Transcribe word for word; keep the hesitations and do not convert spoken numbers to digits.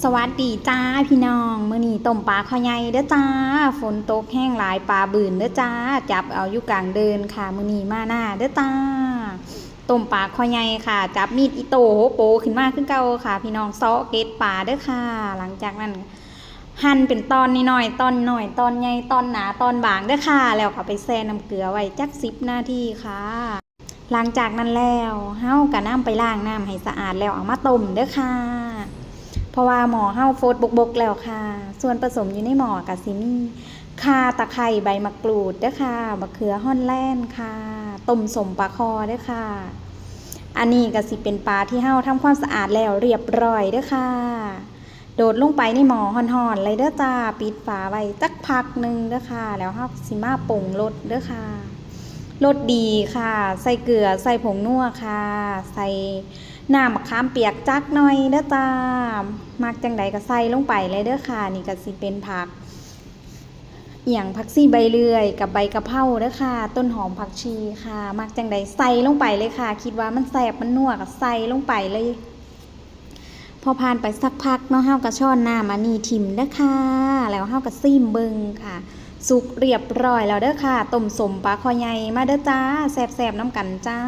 สวัสดีจ้าพี่น้อง มื้อนี้ต้มปลาคอใหญ่เด้อจ้า ฝนตกแฮงหลาย ปลาบืนเด้อจ้า จับเอาอยู่กลางเดินค่ะ มื้อนี้มาหน้าเด้อจ้า ต้มปลาคอใหญ่ค่ะ จับมีดอิโต้หัวโปขึ้นมาคือเก่าค่ะ พี่น้อง เซาะเกล็ดปลาเด้อค่ะ หลังจากนั้นหั่นเป็นตอนน้อยๆ ตอนน้อย ตอนใหญ่ ตอนหนา ตอนบางเด้อค่ะ แล้วก็ไปแช่น้ำเกลือไว้จักสิบนาทีค่ะ หลังจากนั้นแล้ว เฮาก็นำไปล้างน้ำให้สะอาดแล้วเอามาต้มเด้อค่ะ เพราะว่าหม้อเฮาฟดบกๆแล้วค่ะ ส่วนผสมอยู่ในหม้อก็สิมี ข่า ตะไคร้ ใบมะกรูดเด้อค่ะ บักเขือฮอลแลนด์ค่ะ ต้มส้มปลาคอเด้อค่ะ อันนี้ก็สิเป็นปลาที่เฮาทำความสะอาดแล้วเรียบร้อยเด้อค่ะ โดดลงไปในหม้อฮ้อนๆเลยเด้อจ้า ปิดฝาไว้จักพักหนึ่งเด้อค่ะ แล้วเฮาสิมาปรุงรสเด้อค่ะ รสดีค่ะ ใส่เกลือ ใส่ผงนัวค่ะ ใส่น้ำมะขามเปียกจักหน่อยเด้อจ้า มักจั่งใดก็ใส่ลงไปเลยเด้อค่ะ นี่ก็สิเป็นผัก อิหยัง ผักชีใบเลื่อยกับใบกะเพราเด้อค่ะ ต้นหอมผักชีค่ะ มักจั่งใดใส่ลงไปเลยค่ะ คิดว่ามันแซ่บมันนัวก็ใส่ลงไปเลย พอผ่านไปสักพักเนาะ เฮาก็ช้อนน้ำอันนี้ถิ่มเด้อค่ะ แล้วเฮาก็ซิมเบิ่งค่ะ สุกเรียบร้อยแล้วเด้อค่ะ ต้มส้มปลาคอใหญ่ มาเด้อจ้า แซ่บๆนำกันจ้า